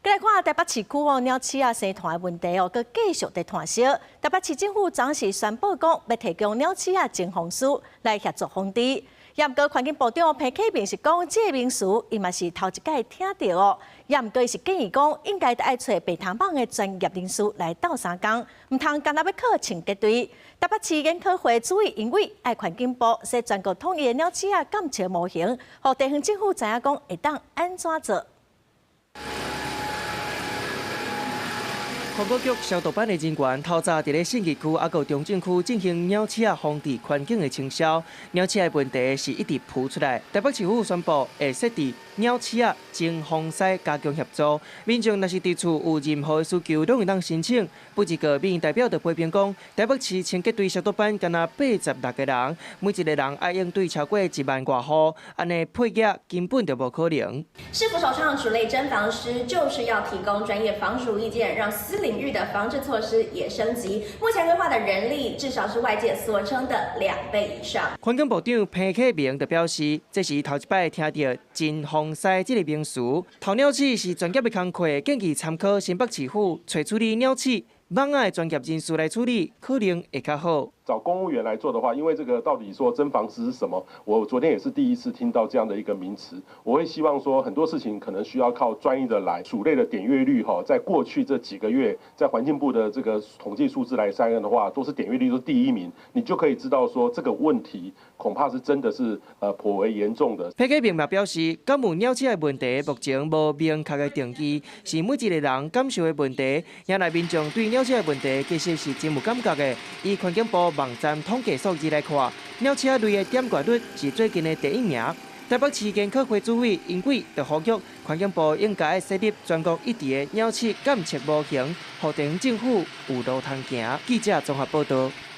過來看台北市區哦，鳥鼠仔生團的問題哦，閣繼續佇湠燒。台北市政府昨時宣布講，欲提供鳥鼠仔偵防師來協助防治。也毋過環境部長彭啟明是講，這个名詞伊嘛是頭一擺聽著哦。也毋過伊是建議講，應該愛揣白頭蠓的專業人士來鬥相共，毋通干焦欲靠清潔隊。台北市研考會主委殷偉愛環境部設全國統一的鳥鼠仔監測模型，予地方政府知影講會當按怎做。環保局消毒班的人員透早佇咧信義區抑閣中正區進行鳥鼠仔防治環境的清消，鳥鼠仔的問題是一直浮出來。台北市府宣布會設置鳥鼠仔偵防師加強協助，民眾若是佇厝有任何的需求，攏會當申請。不過民意代表就批評講，台北市清潔隊消毒班干焦86個人，每一個人愛應對超過1萬外戶，按呢配額根本就無可能。市府首創鼠類偵防師，就是要提供專業防鼠意見，讓私領域的防治措施也升級。目前規劃的人力至少是外界所稱的2倍以上。環境部長彭啟明就表示，這是頭一擺聽著偵防師這个名詞。偷鳥鼠是專業的工課，建議參考新北市府揣處理鳥鼠蠓仔的專業人士來處理，可能會較好。找公務員來做的話，因為這個到底說偵防師是什麼？我昨天也是第一次聽到這樣的一個名詞。我會希望說很多事情可能需要靠專業的來。鼠類的點閱率哈，在過去這幾個月，在環境部的這個統計數字來看的話，都是點閱率都第一名，你就可以知道說這個問題恐怕是真的是頗為嚴重的。彭啟明嘛表示，敢有鳥鼠的問題，目前無明確的定義，是每一個人感受的問題。原來民眾對鳥鼠的問題其實是真有感覺的。以環境部網站統計數字來看，鳥鼠仔類的點閱率是最近的第一名。台北市研考會主委殷偉就呼籲環境部應該設立全國一致的鳥鼠監測模型，予地方政府有路通行。記者綜合報導。